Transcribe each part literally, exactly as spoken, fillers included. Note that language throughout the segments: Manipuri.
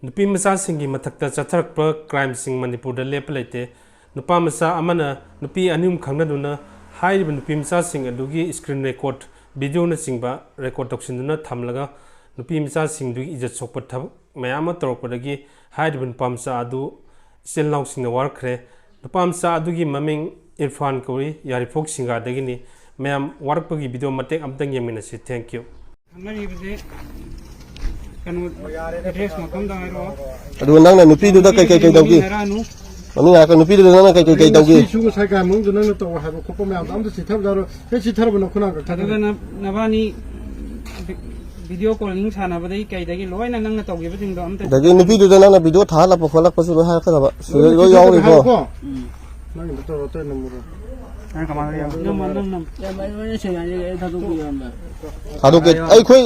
ꯅꯨꯄꯤ ꯃꯆꯥꯁꯤꯡꯒꯤ ꯃꯊꯛꯇ ꯆꯠꯊꯔꯛꯄ ꯀ꯭ꯔꯥꯏꯝꯁꯤꯡ ꯃꯅꯤꯄꯨꯔꯗ ꯂꯦꯞꯄ ꯂꯩꯇꯦ꯫ ꯅꯨꯄꯥ ꯃꯆꯥ ꯑꯃꯅ ꯅꯨꯄꯤ ꯑꯅꯤ ꯑꯍꯨꯝ ꯈꯪꯅꯗꯨꯅ ꯍꯥꯏꯔꯤꯕ ꯅꯨꯄꯤ ꯃꯆꯥꯁꯤꯡ ꯑꯗꯨꯒꯤ ꯁ꯭ꯀ꯭ꯔꯤꯟ ꯔꯦꯀꯣꯔꯗ, ꯚꯤꯗꯤꯑꯣꯅꯆꯤꯡꯕ ꯔꯦꯀꯣꯔꯗ ꯇꯧꯁꯤꯟꯗꯨꯅ ꯊꯝꯂꯒ ꯅꯨꯄꯤ ꯃꯆꯥꯁꯤꯡꯗꯨꯒꯤ ꯏꯖꯠ ꯁꯣꯛꯄ ꯊꯕꯛ ꯃꯌꯥꯝ ꯑꯃ ꯇꯧꯔꯛꯄꯗꯒꯤ ꯍꯥꯏꯔꯤꯕ ꯅꯨꯄꯥ ꯃꯆꯥ ꯑꯗꯨ ꯏꯆꯤꯜ ꯏꯅꯥꯎꯁꯤꯡꯅ ꯋꯥꯔꯛꯈ꯭ꯔꯦ꯫ ꯅꯨꯄꯥ ꯃꯆꯥ ꯑꯗꯨꯒꯤ ꯃꯃꯤꯡ ꯏꯔꯐꯥꯟ ꯀꯧꯏ, ꯌꯥꯏꯔꯤꯄꯣꯛ ꯁꯤꯡꯒꯥꯗꯒꯤꯅꯤ꯫ ꯃꯌꯥꯝ ꯋꯥꯔꯛꯄꯒꯤ ꯚꯤꯗꯤꯑꯣ ꯃꯇꯦꯛ ꯑꯃꯇꯪ ꯌꯦꯡꯃꯤꯟꯅꯁꯤ꯫ Thank you꯫ ꯈꯪꯅꯔꯤꯕꯁꯦ ꯀꯩꯅꯣ, ꯑꯦꯗ꯭ꯔꯦꯁ ꯃꯐꯝꯗ ꯍꯥꯏꯔꯛꯑꯣ꯫ ꯑꯗꯨꯒ ꯅꯪꯅ ꯅꯨꯄꯤꯗꯨꯗ ꯀꯩ ꯀꯩ ꯀꯩ ꯇꯧꯒꯤ? ꯅꯨꯄꯤꯗꯨꯗꯤ ꯃꯤꯅꯔꯥꯅꯨ꯫ ꯃꯃꯤꯡ ꯍꯥꯏꯔꯛꯀꯅꯨ, ꯅꯨꯄꯤꯗꯨꯗ ꯅꯪꯅ ꯀꯩ ꯀꯩ ꯀꯩ ꯇꯧꯒꯤ? ꯉꯁꯤꯁꯨ ꯉꯁꯥꯏ ꯀꯥꯏ ꯃꯅꯨꯡꯗ ꯅꯪꯅ ꯇꯧ ꯍꯥꯏꯕ ꯈꯣꯠꯄ ꯃꯌꯥꯝꯗꯣ ꯑꯝꯇ ꯆꯤꯊꯕꯖꯥꯔꯣ? ꯍꯦꯛ ꯆꯤꯊꯔꯕ ꯅꯈꯨꯠꯅꯥ ꯀꯛꯊꯠꯀꯅꯤ꯫ ꯑꯗꯨꯒ ꯅ-, ꯅꯕꯥꯅꯤ ꯚꯤ-, ꯚꯤꯗꯤꯑꯣ ꯀꯣꯂꯤꯡ ꯁꯥꯟꯅꯕꯗꯒꯤ ꯀꯩꯗꯒꯤ ꯂꯣꯏꯅ ꯅꯪꯅ ꯇꯧꯈꯤꯕꯁꯤꯡꯗꯣ ꯑꯝꯇ ꯑꯗꯒꯤ ꯅꯨꯄꯤꯗꯨꯗ ꯅꯪꯅ ꯚꯤꯗꯤꯑꯣ ꯊꯥꯍꯜꯂꯛꯄ ꯈꯣꯠꯂꯛꯄꯁꯨ ꯂꯣꯏ ꯍꯥꯏꯔꯛꯀꯗꯕ꯫ ꯁꯤꯗ ꯂꯣꯏꯅ ꯂꯣꯏ ꯆꯤꯊꯕ ꯌꯥꯎꯔꯤꯀꯣ꯫ ꯍꯥꯏꯔꯣꯀꯣ꯫ ꯎꯝ꯫ ꯅꯪꯒꯤꯗ ꯇꯧꯔꯣ, ꯑꯇꯩ ꯅꯝꯃꯨꯔꯣ꯫ ꯅꯪ ꯀꯃꯥꯏꯅ ꯌꯥꯎ-, ꯅꯝꯃꯣ, ꯅꯝ, ꯅꯝ꯫ ꯏꯌꯥꯝꯕ, ꯑꯩ ꯂꯣꯏꯅ ꯁꯦꯡꯅ ꯍꯥꯏꯖꯒꯦ, ꯑꯩ ꯊꯥꯗꯣꯛꯄꯤꯌꯨ, ꯏꯌꯥꯝꯕ꯫ ꯊꯥꯗꯣꯛꯀꯦ꯫ ꯑꯩꯈꯣꯏ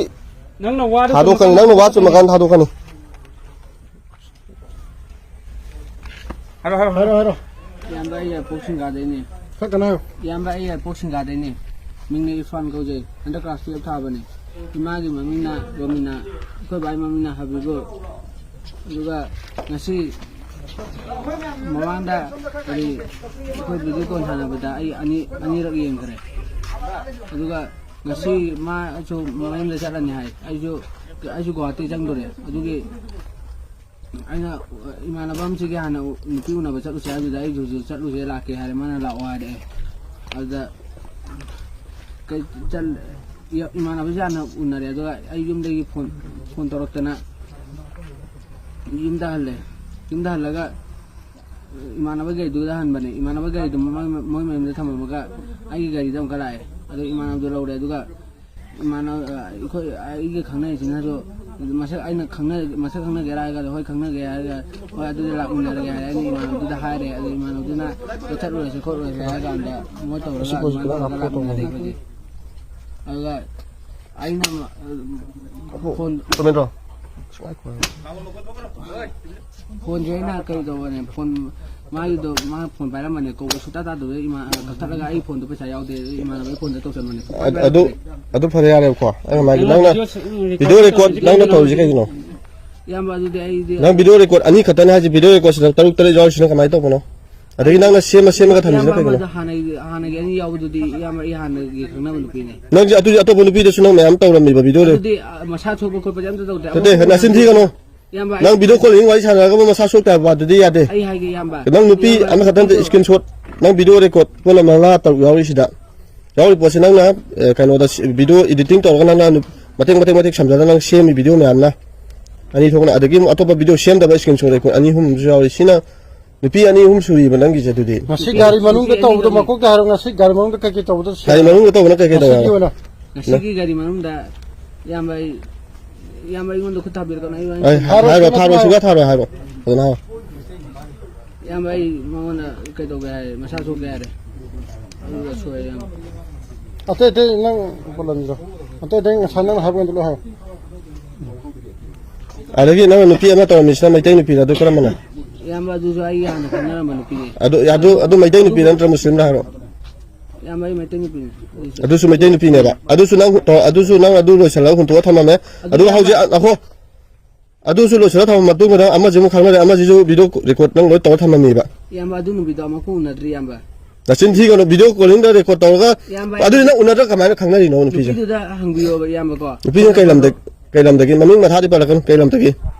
ꯅꯪꯅ ꯋꯥꯗꯨ ꯊꯥꯗꯣꯛꯀꯅꯤ꯫ ꯆꯨꯝꯃꯀꯥꯟꯗ ꯅꯪꯅ ꯋꯥ ꯆꯨꯝꯃꯀꯥꯟꯗ ꯊꯥꯗꯣꯛꯀꯅꯤ꯫ ꯍꯥꯏꯔꯣ, ꯍꯥꯏꯔꯣ, ꯍꯥꯏꯔꯣ꯫ ꯍꯥꯏꯔꯣ, ꯍꯥꯏꯔꯣ꯫ ꯏꯌꯥꯝꯕ, ꯑꯩ ꯌꯥꯏꯔꯤꯄꯣꯛ ꯁꯤꯡꯒꯥꯗꯩꯅꯦ꯫ ꯈꯔ ꯀꯟꯅ ꯍꯥꯏꯌꯣ꯫ ꯏꯌꯥꯝꯕ, ꯑꯩ ꯌꯥꯏꯔꯤꯄꯣꯛ ꯁꯤꯡꯒꯥꯗꯩꯅꯦ꯫ ꯃꯤꯡꯅ ꯏꯔꯐꯥꯟ ꯀꯧꯖꯩ꯫ ꯍꯟꯗꯛ ꯀ꯭ꯂꯥꯁ ꯇꯨꯌꯦꯜꯞ ꯊꯥꯕꯅꯦ꯫ ꯏꯃꯥꯒꯤ ꯃꯃꯤꯡꯅ ꯔꯣꯃꯤꯅꯥ, ꯑꯩꯈꯣꯏ ꯕꯥꯒꯤ ꯃꯃꯤꯡꯅ ꯍꯕꯤꯕꯨꯔ꯫ ꯑꯗꯨꯒ ꯉꯁꯤ ꯃꯃꯥꯡꯗ ꯀꯔꯤ, ꯑꯩꯈꯣꯏ ꯚꯤꯗꯤꯑꯣ ꯀꯣꯜ ꯁꯥꯟꯅꯕꯗ ꯑꯩ ꯑꯅꯤ-, ꯑꯅꯤꯔꯛ ꯌꯦꯡꯈ꯭ꯔꯦ꯫ ꯑꯗꯨꯒ ꯉꯁꯤ ꯃꯥꯁꯨ ꯃꯌꯨꯝꯗ ꯆꯠꯂꯅꯤ ꯍꯥꯏ꯫ ꯑꯩꯁꯨ, ꯑꯩꯁꯨ ꯒꯨꯋꯥꯍꯥꯇꯤ ꯆꯪꯗꯣꯔꯦ꯫ ꯑꯗꯨꯒꯤ ꯑꯩꯅ ꯏꯃꯥꯟꯅꯕ ꯑꯃꯁꯤꯒꯤ ꯍꯥꯟꯅ ꯅꯨꯄꯤ ꯎꯅꯕ ꯆꯠꯂꯨꯁꯦ ꯍꯥꯏꯕꯗꯨꯗ ꯑꯩꯁꯨ ꯍꯧꯖꯤꯛ ꯆꯠꯂꯨꯁꯦ, ꯂꯥꯛꯀꯦ ꯍꯥꯏꯔꯦ꯫ ꯃꯥꯅ ꯂꯥꯛꯑꯣ ꯍꯥꯏꯔꯛꯑꯦ꯫ ꯑꯗꯨꯗ ꯀꯩ ꯆꯠ-, ꯏꯃꯥꯟꯅꯕꯁꯦ ꯍꯥꯟꯅ ꯎꯅꯔꯦ꯫ ꯑꯗꯨꯒ ꯑꯩ ꯌꯨꯝꯗꯒꯤ ꯐꯣꯟ, ꯐꯣꯟ ꯇꯧꯔꯛꯇꯅ ꯌꯨꯝꯗ ꯍꯜꯂꯦ꯫ ꯌꯨꯝꯗ ꯍꯜꯂꯒ ꯏꯃꯥꯟꯅꯕ ꯒꯥꯔꯤꯗꯨꯗ ꯍꯟꯕꯅꯦ꯫ ꯏꯃꯥꯟꯅꯕ ꯒꯥꯔꯤꯗꯨ ꯃꯣꯏ, ꯃꯣꯏ ꯃꯌꯨꯝꯗ ꯊꯝꯃꯝꯃꯒ ꯑꯩꯒꯤ ꯒꯥꯔꯤꯗ ꯑꯃꯨꯛꯀ ꯂꯥꯛꯑꯦ꯫ ꯑꯗꯣ ꯏꯃꯥꯟꯅꯕꯗꯨ ꯂꯧꯔꯦ꯫ ꯑꯗꯨꯒ ꯏꯃꯥꯟꯅꯕ, ꯑꯩꯈꯣꯏ, ꯑꯩꯒ ꯈꯪꯅꯔꯤꯁꯤꯅꯁꯨ ꯃꯁꯛ ꯑꯩꯅ ꯈꯪꯅ-, ꯃꯁꯛ ꯈꯪꯅꯒꯦꯔꯥ ꯍꯥꯏꯔꯒ, "ꯍꯣꯏ, ꯈꯪꯅꯒꯦ" ꯍꯥꯏꯔꯒ, "ꯍꯣꯏ, ꯑꯗꯨꯗꯤ ꯂꯥꯛꯃꯤꯟꯅꯔꯒꯦ" ꯍꯥꯏꯔꯦ꯫ ꯑꯩꯅ ꯏꯃꯥꯟꯅꯕꯗꯨꯗ ꯍꯥꯏꯔꯦ꯫ ꯑꯗꯣ ꯏꯃꯥꯟꯅꯕꯗꯨꯅ, "ꯍꯣꯏ, ꯆꯠꯂꯨꯔꯁꯤ ꯈꯣꯠꯂꯨꯔꯁꯤ" ꯍꯥꯏꯔ ꯀꯥꯟꯗ ꯃꯣꯏ ꯇꯧꯔꯒ ꯑꯗꯨꯃꯥꯏꯅ ꯇꯧꯔꯒ ꯂꯥꯛꯃꯤꯟꯅꯔꯦ ꯑꯩꯈꯣꯏꯗꯤ꯫ ꯑꯗꯨꯒ ꯑꯩꯅ, ꯑ, ꯐꯣꯟ ꯀꯃꯦꯟ ꯇꯧꯔꯣ꯫ ꯐꯣꯟꯁꯦ ꯑꯩꯅ ꯀꯔꯤ ꯇꯧꯕꯅꯦ, ꯐꯣꯟ, ꯃꯥꯒꯤꯗꯣ, ꯃꯥ ꯐꯣꯟ ꯄꯥꯏꯔꯝꯕꯅꯦ, ꯀꯧꯕ ꯁꯨꯡꯇꯥ ꯇꯥꯗꯕꯗ ꯏꯃꯥ-, ꯀꯛꯊꯠꯂꯒ ꯑꯩ ꯐꯣꯟꯗꯣ ꯄꯩꯁꯥ ꯌꯥꯎꯗꯦ, ꯏꯃꯥꯟꯅꯕꯒꯤ ꯐꯣꯟꯗ ꯇꯧꯁꯟꯕꯅꯦ꯫ ꯑꯗꯨ, ꯑꯗꯨ ꯐꯔꯦ, ꯌꯥꯔꯦꯕꯀꯣ꯫ ꯑꯩꯅ ꯃꯥꯒꯤ, ꯅꯪꯅ ꯚꯤꯗꯤꯑꯣ ꯔꯦꯀꯣꯔꯗ ꯅꯪꯅ ꯇꯧꯔꯤꯁꯦ ꯀꯩꯒꯤꯅꯣ? ꯏꯌꯥꯝꯕ, ꯑꯗꯨꯗꯤ ꯑꯩꯗꯤ ꯅꯪ ꯚꯤꯗꯤꯑꯣ ꯔꯦꯀꯣꯔꯗ ꯑꯅꯤ ꯈꯛꯇꯅꯦ ꯍꯥꯏꯁꯦ, ꯚꯤꯗꯤꯑꯣ ꯔꯦꯀꯣꯔꯗꯁꯤꯗ ꯇꯔꯨꯛ ꯇꯔꯦꯠ ꯌꯥꯎꯔꯤꯁꯤꯅ ꯀꯃꯥꯏꯅ ꯇꯧꯕꯅꯣ? ꯑꯗꯒꯤ ꯅꯪꯅ ꯁꯦꯝꯃ ꯁꯦꯝꯃꯒ ꯊꯝꯃꯤꯁꯤꯅ ꯏꯌꯥꯝꯕ ꯀꯩꯒꯤꯅꯣ? ꯑꯃꯗ ꯍꯥꯟꯅꯒꯤ, ꯍꯥꯟꯅꯒꯤ ꯑꯅꯤ ꯌꯥꯎꯕꯗꯨꯗꯤ, ꯏꯌꯥꯝꯕ, ꯑꯩ ꯍꯥꯟꯅꯒꯤ ꯈꯪꯅꯕ ꯅꯨꯄꯤꯅꯦ꯫ ꯅꯪꯁꯦ ꯑꯗꯨꯗꯤ ꯑꯇꯣꯞꯄ ꯅꯨꯄꯤꯗꯁꯨ ꯅꯪ ꯃꯌꯥꯝ ꯇꯧꯔꯝꯃꯤꯕ ꯚꯤꯗꯤꯑꯣꯗ? ꯑꯗꯨꯗꯤ, ꯑ, ꯃꯁꯥ ꯁꯣꯛꯄ ꯈꯣꯠꯄꯗꯤ ꯑꯝꯇ ꯇꯧꯗꯦ꯫ ꯅꯠꯇꯦ, ꯑꯃꯨꯛ ꯅꯆꯤꯟ ꯊꯤꯒꯅꯨ꯫ ꯏꯌꯥꯝꯕ, ꯅꯪ ꯑꯩ ꯚꯤꯗꯤꯑꯣ ꯀꯣꯜ ꯋꯥꯔꯤ ꯁꯥꯟꯅꯔꯒ ꯃꯁꯥ ꯁꯣꯛꯇꯦ ꯍꯥꯏꯕ ꯋꯥꯗꯨꯗꯤ ꯌꯥꯗꯦ꯫ ꯑꯩ ꯍꯥꯏꯒꯦ, ꯏꯌꯥꯝꯕ꯫ ꯅꯪ ꯅꯨꯄꯤ ꯏꯌꯥꯝꯕ, ꯑꯃꯈꯛꯇꯪ ꯏꯌꯥꯝꯕ, ꯁ꯭ꯀꯔꯤꯟ ꯁꯣꯠ, ꯅꯪ ꯚꯤꯗꯤꯑꯣ ꯔꯦꯀꯣꯔꯗ ꯄꯨꯟꯅ ꯃꯉꯥ ꯇꯔꯨꯛ ꯌꯥꯎꯔꯤꯁꯤꯗ, ꯌꯥꯎꯔꯤ ꯄꯣꯠꯁꯤ ꯅꯪꯅ, ꯑꯦ, ꯀꯩꯅꯣꯗ ꯁꯤ-, ꯚꯤꯗꯤꯑꯣ ꯏꯗꯤꯇꯤꯡ ꯇꯧꯔꯒ ꯅꯪꯅ ꯅꯨ-, ꯃꯇꯦꯛ, ꯃꯇꯦꯛ, ꯃꯇꯦꯛ ꯁꯝꯖꯜꯂꯒ ꯅꯪ ꯁꯦꯝꯃꯤ ꯚꯤꯗꯤꯑꯣ ꯃꯌꯥꯝꯅ ꯑꯅꯤ ꯊꯣꯛꯅ, ꯑꯗꯒꯤ ꯑꯃꯨꯛ ꯑꯇꯣꯞꯄ ꯚꯤꯗꯤꯑꯣ ꯁꯦꯝꯗꯕ ꯁ꯭ꯀꯔꯤꯟ ꯁꯣꯠ ꯔꯦꯀꯣꯔꯗ ꯑꯅꯤ ꯑꯍꯨꯝ ꯑꯃꯁꯨ ꯌꯥꯎꯔꯤ꯫ ꯁꯤꯅ ꯅꯨꯄꯤ ꯑꯅꯤ ꯑꯍꯨꯝ ꯁꯨꯔꯤꯕ ꯅꯪꯒꯤꯁꯦ ꯑꯗꯨꯗꯤ꯫ ꯉꯁꯤ ꯒꯥꯔꯤ ꯃꯅꯨꯡꯗ ꯇꯧꯕꯗꯣ ꯃꯀꯣꯛꯇ ꯍꯥꯏꯔꯣ, ꯉꯁꯤ ꯒꯥꯔꯤ ꯃꯅꯨꯡꯗ ꯀꯩꯀꯩ ꯇꯧꯕꯗꯣ ꯁꯦ-, ꯒꯥꯔꯤ ꯃꯅꯨꯡꯗ ꯇꯧꯕꯅ ꯀꯩꯀꯩ ꯇꯧꯕ ꯉꯁꯤꯒꯤ ꯌꯥꯕ? ꯑꯣꯏꯅ꯫ ꯉꯁꯤꯒꯤ ꯒꯥꯔꯤ ꯃꯅꯨꯡꯗ ꯏꯌꯥꯝꯕ ꯑꯩ, ꯏꯌꯥꯝꯕ ꯑꯩꯉꯣꯟꯗ ꯈꯨꯠ ꯊꯥꯕꯤꯔꯛꯀꯅꯨ, ꯑꯩ ꯋꯥ ꯑꯩ ꯍꯥꯏꯔꯣ, ꯍꯥꯏꯔꯣ, ꯊꯥꯔꯣꯏ, ꯍꯥꯏꯔꯣ꯫ ꯁꯨꯡꯌꯥ ꯊꯥꯔꯣꯏ, ꯍꯥꯏꯔꯣ꯫ ꯐꯖꯅ ꯍꯥꯏꯔꯣ꯫ ꯏꯌꯥꯝꯕ ꯑꯩ ꯃꯉꯣꯟꯗ ꯀꯩꯗꯧꯒꯦ ꯍꯥꯏꯔꯦ, ꯃꯁꯥ ꯁꯣꯛꯀꯦ ꯍꯥꯏꯔꯦ꯫ ꯑꯗꯨꯒ ꯁꯣꯏꯔꯦ ꯏꯌꯥꯝꯕ꯫ ꯑꯇꯩ ꯑꯇꯩ ꯅꯪ ꯄꯣꯂꯝꯗ꯭ꯔꯣ? ꯑꯇꯩ ꯑꯇꯩ ꯉꯁꯥꯏ ꯅꯪꯅ ꯍꯥꯏꯕ ꯉꯩꯗꯣ ꯂꯣꯏ ꯍꯥꯏꯔꯣ꯫ ꯑꯗꯒꯤ ꯅꯪꯅ ꯅꯨꯄꯤ ꯑꯃ ꯇꯧꯔꯝꯃꯤꯁꯤꯅ ꯃꯩꯇꯩ ꯅꯨꯄꯤꯔ, ꯑꯗꯨ ꯀꯔꯝꯕꯅꯣ? ꯏꯌꯥꯝꯕ, ꯑꯗꯨꯁꯨ ꯑꯩ ꯍꯥꯟꯅ ꯈꯪꯅꯔꯝꯕ ꯅꯨꯄꯤꯅꯦ꯫ ꯑꯗꯨ, ꯑꯗꯨ, ꯑꯗꯨ ꯃꯩꯇꯩ ꯅꯨꯄꯤꯔ ꯅꯠꯇ꯭ꯔ ꯃꯨꯁꯂꯤꯝꯔ ꯍꯥꯏꯔꯣ? ꯏꯌꯥꯝꯕ, ꯑꯩ ꯃꯩꯇꯩ ꯅꯨꯄꯤꯅꯦ꯫ ꯑꯗꯨꯁꯨ ꯃꯩꯇꯩ ꯅꯨꯄꯤꯅꯦꯕ? ꯑꯗꯨꯁꯨ ꯅꯪ, ꯑꯗꯨꯁꯨ ꯅꯪ ꯑꯗꯨ ꯂꯣꯏꯁꯤꯜꯂꯒ ꯍꯨꯟꯇꯣꯛꯑ ꯊꯝꯃꯝꯃꯦ꯫ ꯑꯗꯨ ꯑꯗꯨꯒ ꯏꯌꯥꯝꯕ ꯍꯧꯖꯤꯛ, ꯑ, ꯉꯥꯏꯈꯣ꯫ ꯑꯗꯨꯁꯨ ꯂꯣꯏꯁꯤꯜꯂ ꯊꯝꯃ ꯃꯇꯨꯡꯗ ꯑꯃꯁꯨ ꯑꯃꯨꯛ ꯈꯪꯅꯔꯦ, ꯑꯃꯁꯤꯁꯨ ꯚꯤꯗꯤꯑꯣ ꯔꯦꯀꯣꯔꯗ ꯅꯪ ꯂꯣꯏ ꯇꯧꯔ ꯊꯝꯃꯝꯃꯤꯕ꯫ ꯏꯌꯥꯝꯕ, ꯑꯗꯨ ꯅꯨꯃꯤꯠꯇꯣ ꯑꯃꯨꯛꯐꯥꯎ ꯎꯅꯗ꯭ꯔꯤ, ꯏꯌꯥꯝꯕ꯫ ꯅꯆꯤꯟ ꯊꯤꯒꯅꯨ, ꯚꯤꯗꯤꯑꯣ ꯀꯣꯂꯤꯡꯗ ꯔꯦꯀꯣꯔꯗ ꯇꯧꯔꯒ꯫ ꯏꯌꯥꯝꯕ, ꯑꯗꯨꯗꯤ ꯅꯪ ꯎꯅꯗ꯭ꯔ ꯀꯃꯥꯏꯅ ꯈꯪꯅꯔꯤꯅꯣ ꯅꯨꯄꯤꯁꯦ? ꯅꯨꯄꯤꯗꯨꯗ ꯍꯪꯕꯤꯌꯣꯕ, ꯏꯌꯥꯝꯕꯀꯣ꯫ ꯅꯨꯄꯤꯁꯤꯅ ꯀꯩ ꯂꯝꯗ, ꯀꯩ ꯂꯝꯗꯒꯤ? ꯃꯃꯤꯡ ꯃꯊꯥꯗꯤ ꯄꯜꯂꯛꯀꯅꯨ, ꯀꯩ ꯂꯝꯗꯒꯤ?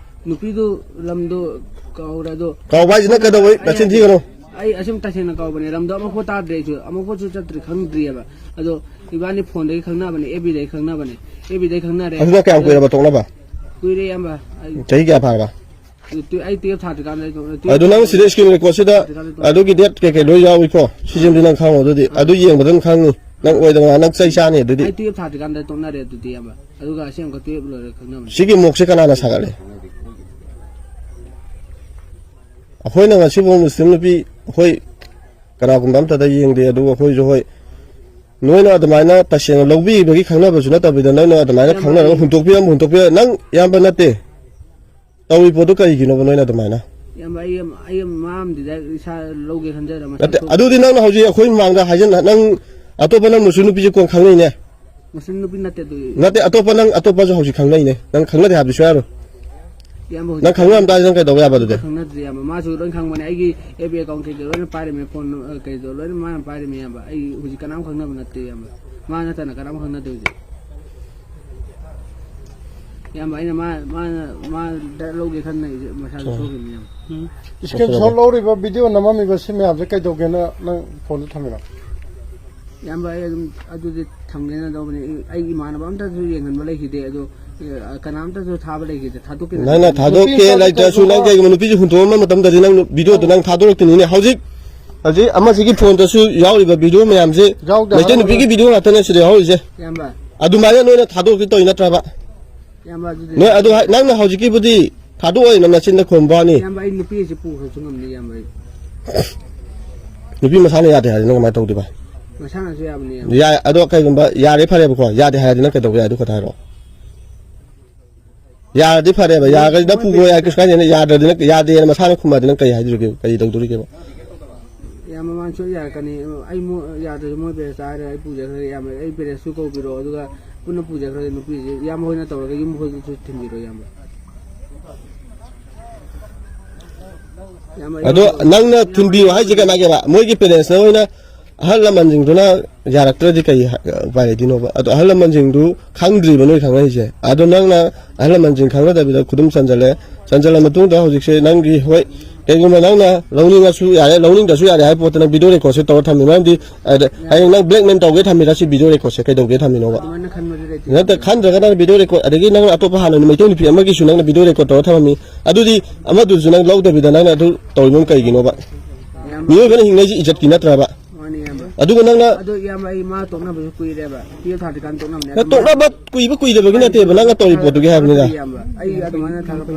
ꯅꯨꯄꯤꯗꯨ ꯂꯝꯗꯣ ꯀꯥꯎꯔꯦ, ꯑꯗꯣ ꯀꯥꯎꯕ ꯍꯥꯏꯁꯤ ꯅꯪ ꯀꯩꯗꯧꯕꯩ ꯑꯩ ꯅꯆꯤꯟ ꯊꯤꯒꯅꯨ? ꯑꯩ ꯑꯁꯨꯝ ꯇꯁꯦꯡꯅ ꯀꯥꯎꯕꯅꯦ, ꯂꯝꯗꯣ ꯑꯃꯨꯛꯐꯥꯎ ꯇꯥꯗ꯭ꯔꯤ ꯑꯩꯁꯨ, ꯑꯃꯨꯛꯐꯥꯎꯁꯨ ꯆꯠꯇ꯭ꯔꯤ, ꯈꯪꯗ꯭ꯔꯤꯑꯕ꯫ ꯑꯗꯣ ꯏꯕꯥꯅꯤ ꯐꯣꯟꯗꯒꯤ ꯈꯪꯅꯕꯅꯦ, ꯑꯦꯐ ꯕꯤꯗꯒꯤ ꯈꯪꯅꯕꯅꯦ, ꯑꯦꯐ ꯕꯤꯗꯒꯤ ꯈꯪꯅꯔꯦ꯫ ꯑꯗꯨꯅ ꯀꯌꯥꯝ ꯑꯗꯣ ꯀꯨꯏꯔꯕ ꯇꯣꯛꯅꯕ? ꯀꯨꯏꯔꯦ, ꯏꯌꯥꯝꯕ꯫ ꯑꯩ ꯆꯍꯤ ꯀꯌꯥ ꯐꯥꯔꯕ? ꯑꯗꯨ ꯇꯨ-, ꯑꯩ ꯇꯨꯌꯦꯜꯞ ꯊꯥꯗ꯭ꯔꯤꯀꯥꯟꯗ ꯑꯩ ꯇꯣꯛ-, ꯇꯨꯌꯦꯜꯞ ꯑꯗꯨ ꯅꯪ ꯁꯤꯗ ꯁ꯭ꯀ꯭ꯔꯤꯟ ꯔꯦꯀꯣꯔꯗꯁꯤꯗ ꯊꯥꯗ꯭ꯔꯤꯀꯥꯟꯗ ꯇꯣꯛ-, ꯑꯗꯨꯒꯤ ꯗꯦꯠ ꯀꯩꯀꯩ ꯂꯣꯏ ꯌꯥꯎꯏꯀꯣ꯫ ꯁꯤꯁꯤꯃꯗꯤ ꯅꯪ ꯈꯪꯉꯣ꯫ ꯑꯗꯨꯗꯤ ꯑꯗꯨ ꯌꯦꯡꯕꯗ ꯑꯗꯨꯝ ꯈꯪꯅꯤ꯫ ꯅꯪ ꯑꯣꯏꯗꯕ ꯉꯥꯡ-, ꯅꯪ ꯆꯩ ꯆꯥꯅꯤ ꯑꯗꯨꯗꯤ꯫ ꯑꯩ ꯇꯨꯌꯦꯜꯞ ꯊꯥꯗ꯭ꯔꯤꯀꯥꯟꯗ ꯇꯣꯛꯅꯔꯦ ꯑꯗꯨꯗꯤ, ꯏꯌꯥꯝꯕ꯫ ꯑꯗꯨꯒ ꯑꯁꯦꯡꯕ ꯇꯨꯌꯦꯜꯞ ꯂꯣꯏꯔ ꯈꯪꯅꯕꯅꯤ꯫ ꯁꯤꯒꯤ ꯃꯣꯛꯁꯦ ꯀꯅꯥꯅ ꯁꯥꯒꯠꯂꯤ? ꯑꯩꯈꯣꯏꯅ ꯉꯁꯤꯐꯥꯎ ꯃꯨꯁꯂꯤꯝ ꯅꯨꯄꯤ ꯑꯩꯈꯣꯏ ꯀꯅꯥꯒꯨꯝꯕ ꯑꯝꯇꯗ ꯌꯦꯡꯗꯦ, ꯑꯗꯨꯕꯨ ꯑꯩꯈꯣꯏꯁꯨ ꯍꯣꯏ, ꯅꯣꯏꯅ ꯑꯗꯨꯃꯥꯏꯅ ꯇꯁꯦꯡꯅ ꯂꯧꯕꯤꯕꯒꯤ ꯈꯪꯅꯕꯁꯨ ꯅꯠꯇꯕꯤꯗ, ꯅꯪꯅ ꯑꯗꯨꯃꯥꯏꯅ ꯏꯌꯥꯝꯕ, ꯈꯪꯅꯔꯒ ꯑꯩ ꯍꯨꯟꯗꯣꯛꯄꯤꯔꯝꯕ, ꯍꯨꯟꯗꯣꯛꯄꯤꯔ-, ꯅꯪ ꯏꯌꯥꯝꯕ ꯅꯠꯇꯦ꯫ ꯇꯧꯔꯤ ꯄꯣꯠꯇꯣ ꯀꯔꯤꯒꯤꯅꯣꯕ ꯅꯣꯏꯅ ꯑꯗꯨꯃꯥꯏꯅ? ꯏꯌꯥꯝꯕ, ꯑꯩ ꯑꯃ, ꯑꯩ ꯑꯃ, ꯃꯥ ꯑꯃꯗꯤ ꯗꯥꯏꯔꯦꯛ ꯏꯁꯥ ꯂꯧꯒꯦ ꯈꯟꯖꯔ ꯃꯁꯥ ꯅꯠꯇꯦ, ꯊꯣꯛ- ꯑꯗꯨꯗꯤ ꯅꯪꯅ ꯍꯧꯖꯤꯛ ꯑꯩꯈꯣꯏ ꯃꯃꯥꯡꯗ ꯍꯥꯏꯖꯟ-, ꯅꯪ ꯑꯇꯣꯞꯄ ꯅꯪ ꯃꯨꯁꯂꯤꯝ ꯅꯨꯄꯤꯁꯦ ꯀꯣꯟ ꯈꯪꯅꯩꯅꯦ? ꯃꯨꯁꯂꯤꯝ ꯅꯨꯄꯤ ꯅꯠꯇꯦ ꯑꯗꯨ꯫ ꯅꯠꯇꯦ, ꯑꯇꯣꯞꯄ ꯅꯪ, ꯑꯇꯣꯞꯄꯁꯨ ꯍꯧꯖꯤꯛ ꯈꯪꯅꯩꯅꯦ꯫ ꯅꯪ ꯈꯪꯅꯗꯦ ꯍꯥꯏꯕꯗꯤ ꯁꯨꯡꯌꯥ ꯌꯥꯔꯣꯏ꯫ ꯏꯌꯥꯝꯕ ꯍꯧꯖꯤꯛ ꯅꯪ ꯈꯪꯅꯔꯝ ꯇꯥꯔꯗꯤ ꯅꯪ ꯀꯩꯗꯧꯕ ꯌꯥꯕ ꯑꯗꯨꯗꯤ? ꯈꯪꯅꯗ꯭ꯔꯦ ꯏꯌꯥꯝꯕ, ꯃꯥꯁꯨ ꯂꯣꯏ ꯈꯪꯕꯅꯦ, ꯑꯩꯒꯤ ꯑꯦꯐ ꯕꯤ ꯑꯦꯀꯥꯎꯟ ꯀꯩꯀꯩ ꯂꯣꯏꯅ ꯄꯥꯏꯔꯝꯃꯦ, ꯐꯣꯟ, ꯑ, ꯀꯩꯗꯣ ꯂꯣꯏꯅ ꯃꯥꯅ ꯄꯥꯏꯔꯝꯃꯦ ꯏꯌꯥꯝꯕ꯫ ꯑꯩ ꯍꯧꯖꯤꯛ ꯀꯅꯥꯝ ꯈꯪꯅꯕ ꯅꯠꯇꯦ ꯏꯌꯥꯝꯕ, ꯃꯥ ꯅꯠꯇꯅ ꯀꯅꯥꯝ ꯈꯪꯅꯗꯦ ꯍꯧꯖꯤꯛ꯫ ꯏꯌꯥꯝꯕ, ꯑꯩꯅ ꯃꯥ, ꯃꯥꯅ, ꯃꯥ ꯗꯥꯏꯔꯦꯛ ꯂꯧꯒꯦ ꯈꯟꯅ ꯑꯩꯁꯦ ꯃꯁꯥꯁꯨ ꯎꯝ꯫ ꯁꯣꯛꯈꯤꯕꯅꯤ ꯏꯌꯥꯝꯕ꯫ ꯎꯝ꯫ ꯏꯁꯀ꯭ꯔꯤꯟ ꯁꯣꯠ ꯂꯧꯔꯤꯕ, ꯚꯤꯗꯤꯑꯣ ꯅꯝꯃꯝꯃꯤꯕ ꯁꯤ ꯃꯌꯥꯝꯁꯦ ꯀꯩꯗꯧꯒꯦꯅ ꯅꯪ ꯐꯣꯟꯗ ꯊꯝꯃꯤꯅꯣ? ꯏꯌꯥꯝꯕ, ꯑꯩ ꯑꯗꯨꯝ ꯑꯗꯨꯗꯤ ꯊꯝꯒꯦꯅ ꯇꯧꯕꯅꯦ꯫ ꯑꯩ, ꯑꯩ ꯏꯃꯥꯟꯅꯕ ꯑꯝꯇꯁꯨ ꯌꯦꯡꯍꯟꯕ ꯂꯩꯈꯤꯗꯦ, ꯑꯗꯣ, ꯑ, ꯀꯅꯥꯝꯇꯁꯨ ꯊꯥꯕ ꯂꯩꯈꯤꯗꯦ, ꯊꯥꯗꯣꯛꯀꯦꯅ ꯅꯪꯅ ꯇꯧꯕꯅꯦ꯫ ꯊꯥꯗꯣꯛꯀꯦ ꯅꯨꯄꯤ ꯂꯩꯇ꯭ꯔꯁꯨ ꯅꯪ ꯊꯥꯗꯣꯛꯄ ꯀꯩꯒꯨꯝꯕ ꯅꯨꯄꯤꯁꯦ ꯍꯨꯟꯗꯣꯛꯑꯝꯕ ꯃꯇꯝꯗꯗꯤ ꯅꯪ ꯚꯤꯗꯤꯑꯣꯗꯣ ꯅꯪ ꯊꯥꯗꯣꯔꯛꯇꯣꯏꯅꯤꯅꯦ꯫ ꯍꯧꯖꯤꯛ, ꯍꯧꯖꯤꯛ ꯑꯃꯁꯤꯒꯤ ꯐꯣꯟꯗꯁꯨ ꯌꯥꯎꯔꯤꯕ ꯚꯤꯗꯤꯑꯣ ꯃꯌꯥꯝꯁꯦ ꯌꯥꯎꯗꯦ ꯃꯩꯇꯩ ꯍꯥꯏꯔꯕ? ꯅꯨꯄꯤꯒꯤ ꯚꯤꯗꯤꯑꯣ ꯉꯥꯛꯇꯅꯦ ꯁꯤꯗ ꯌꯥꯎꯔꯤꯁꯦ꯫ ꯏꯌꯥꯝꯕ꯫ ꯑꯗꯨꯃꯥꯏꯅ ꯅꯣꯏꯅ ꯊꯥꯗꯣꯛꯀꯦ ꯇꯧꯔꯤ ꯅꯠꯇ꯭ꯔꯕ? ꯏꯌꯥꯝꯕ, ꯑꯗꯨꯗꯤ ꯅꯣꯏ ꯑꯗꯨ ꯍꯥꯏ-, ꯅꯪꯅ ꯍꯧꯖꯤꯛꯀꯤꯕꯨꯗꯤ ꯊꯥꯗꯣꯛꯑꯣꯏꯅ ꯅꯆꯤꯟꯗ ꯈꯨꯝꯕ ꯋꯥꯅꯤ꯫ ꯏꯌꯥꯝꯕ, ꯑꯩ ꯅꯨꯄꯤ ꯑꯁꯤ ꯄꯨꯈ꯭ꯔꯁꯨ ꯉꯝꯅꯤ, ꯏꯌꯥꯝꯕ, ꯑꯩ꯫ ꯅꯨꯄꯤ ꯃꯁꯥꯅ ꯌꯥꯗꯦ ꯍꯥꯏꯔꯗꯤ ꯅꯪ ꯀꯃꯥꯏꯅ ꯇꯧꯗꯣꯏꯕ? ꯃꯁꯥꯅꯁꯨ ꯌꯥꯕꯅꯤ, ꯏꯌꯥꯝꯕ꯫ ꯌꯥꯏ, ꯑꯗꯣ ꯀꯩꯒꯨꯝꯕ ꯌꯥꯔꯦ ꯐꯔꯦꯕꯀꯣ, ꯌꯥꯗꯦ ꯍꯥꯏꯔꯗꯤ ꯅꯪ ꯀꯩꯗꯧꯕ ꯌꯥꯏ? ꯑꯗꯨ ꯈꯛꯇ ꯍꯥꯏꯔꯛꯑꯣ꯫ ꯌꯥꯔꯗꯤ ꯐꯔꯦꯕ, ꯌꯥꯔꯒꯗꯤ ꯅꯪ ꯃꯣꯏ ꯄꯨꯈ꯭ꯔꯣ ꯌꯥꯏ, ꯄꯦꯔꯦꯟꯁ ꯀꯩꯁꯨ ꯀꯥꯏꯗꯦ, ꯌꯥꯗ꯭ꯔꯗꯤ ꯅꯪ, ꯌꯥꯗꯦꯅ ꯃꯁꯥꯅ ꯈꯨꯝꯃꯗꯤ ꯅꯪ ꯀꯩ ꯍꯥꯏꯗꯣꯔꯤꯒꯦ, ꯀꯩ ꯇꯧꯗꯣꯔꯤꯒꯦꯕ? ꯏꯌꯥꯝꯕ, ꯃꯥꯅ ꯁꯣꯏ ꯌꯥꯔꯛꯀꯅꯤ꯫ ꯑꯩ ꯃꯣ-, ꯌꯥꯗ꯭ꯔꯁꯨ ꯃꯣꯏ ꯄꯦꯔꯦꯟꯁꯇ ꯍꯥꯏꯔꯒ ꯑꯩ ꯄꯨꯖꯈ꯭ꯔꯒꯦ, ꯏꯌꯥꯝꯕ꯫ ꯑꯩ ꯄꯦꯔꯦꯟꯁꯁꯨ ꯀꯧꯕꯤꯔꯛꯑꯣ, ꯑꯗꯨꯒ ꯄꯨꯟꯅ ꯄꯨꯖꯈ꯭ꯔꯒꯦ ꯅꯨꯄꯤꯁꯦ꯫ ꯏꯌꯥꯝꯕ ꯍꯣꯏꯅ ꯇꯧꯔꯒ ꯌꯨꯝ ꯍꯣꯏꯗꯁꯨ ꯊꯤꯟꯕꯤꯔꯣ, ꯏꯌꯥꯝꯕ꯫ ꯏꯌꯥꯝꯕ, ꯑꯗꯣ ꯏꯌꯥꯝꯕ, ꯅꯪꯅ ꯏꯌꯥꯝꯕ, ꯊꯤꯟꯕꯤꯌꯨ ꯍꯥꯏꯁꯦ ꯀꯃꯥꯏꯅ? ꯃꯣꯏꯒꯤ ꯄꯦꯔꯦꯟꯁꯅ ꯑꯣꯏꯅ ꯑꯍꯜ ꯂꯃꯟꯁꯤꯡꯗꯨꯅ ꯌꯥꯔꯛꯇ꯭ꯔꯗꯤ ꯀꯩ ꯍꯥ-, ꯎꯄꯥꯏ ꯂꯩꯗꯣꯏꯅꯣꯕ? ꯑꯗꯣ ꯑꯍꯜ ꯂꯃꯟꯁꯤꯡꯗꯨ ꯈꯪꯗ꯭ꯔꯤꯕ ꯅꯣꯏ ꯈꯪꯅꯔꯤꯁꯦ꯫ ꯑꯗꯣ ꯅꯪꯅ ꯑꯍꯜ ꯂꯃꯟꯁꯤꯡ ꯈꯪꯅꯗꯕꯤꯗ ꯈꯨꯗꯨꯝ ꯆꯟꯖꯜꯂꯦ꯫ ꯆꯟꯖꯜꯂ ꯃꯇꯨꯡꯗ ꯍꯧꯖꯤꯛꯁꯦ ꯅꯪꯒꯤ, ꯍꯣꯏ, ꯀꯩꯒꯨꯝꯕ ꯅꯪꯅ ꯂꯧꯅꯤꯡꯉꯁꯨ ꯌꯥꯔꯦ, ꯂꯧꯅꯤꯡꯗ꯭ꯔꯁꯨ ꯌꯥꯔꯦ ꯍꯥꯏꯕ ꯄꯣꯠꯇ ꯅꯪ ꯚꯤꯗꯤꯑꯣ ꯔꯦꯀꯣꯔꯗꯁꯦ ꯇꯧꯔ ꯊꯝꯃꯤ꯫ ꯃꯔꯝꯗꯤ ꯑꯗ ꯍꯌꯦꯡ ꯅꯪ ꯕ꯭ꯂꯦꯛꯃꯦꯜ ꯇꯧꯒꯦ ꯊꯝꯃꯤꯔ ꯁꯤ ꯚꯤꯗꯤꯑꯣ ꯔꯦꯀꯣꯔꯗꯁꯦ ꯀꯩꯗꯧꯒꯦ ꯊꯝꯃꯤꯅꯣꯕ? ꯑꯗꯨꯃꯥꯏꯅ ꯈꯟꯕꯗꯤ ꯂꯩꯇꯦ꯫ ꯅꯠꯇꯦ, ꯈꯟꯗ꯭ꯔꯒ ꯅꯪ ꯚꯤꯗꯤꯑꯣ ꯔꯦꯀꯣꯔꯗ, ꯑꯗꯒꯤ ꯅꯪꯅ ꯑꯇꯣꯞꯄ ꯍꯥꯟꯅ ꯃꯩꯇꯩ ꯅꯨꯄꯤ ꯑꯃꯒꯤꯁꯨ ꯅꯪꯅ ꯚꯤꯗꯤꯑꯣ ꯔꯦꯀꯣꯔꯗ ꯇꯧꯔ ꯊꯝꯃꯝꯃꯤ꯫ ꯑꯗꯨꯗꯤ ꯑꯃꯗꯨꯁꯨ ꯅꯪ ꯂꯧꯗꯕꯤꯗ ꯅꯪꯅ ꯑꯗꯨ ꯇꯧꯔꯤꯕ ꯀꯩꯒꯤꯅꯣꯕ? ꯏꯌꯥꯝꯕ, ꯃꯤꯑꯣꯏꯕꯅ ꯍꯤꯡꯅꯩꯁꯦ ꯏꯖꯠꯀꯤ ꯅꯠꯇ꯭ꯔꯕ? ꯃꯥꯅꯤ, ꯏꯌꯥꯝꯕ꯫ ꯑꯗꯨꯒ ꯅꯪꯅ ꯑꯗꯣ, ꯏꯌꯥꯝꯕ, ꯑꯩ ꯃꯥ ꯇꯣꯛꯅꯕꯁꯨ ꯀꯨꯏꯔꯦꯕ꯫ ꯇꯨꯌꯦꯜꯞ ꯊꯥꯗ꯭ꯔꯤꯀꯥꯟꯗ ꯇꯣꯛꯅꯕꯅꯦ꯫ ꯅꯪ ꯇꯣꯛꯅꯕ ꯀꯨꯏꯕ ꯀꯨꯏꯗꯕꯒꯤ ꯅꯠꯇꯦꯕ, ꯅꯪꯅ ꯇꯧꯔꯤ ꯄꯣꯠꯇꯨꯒꯤ ꯍꯥꯏꯕꯅꯤꯗ꯫ ꯏꯌꯥꯝꯕ, ꯑꯩ ꯑꯗꯨꯃꯥꯏꯅ ꯊꯥꯒꯠꯄ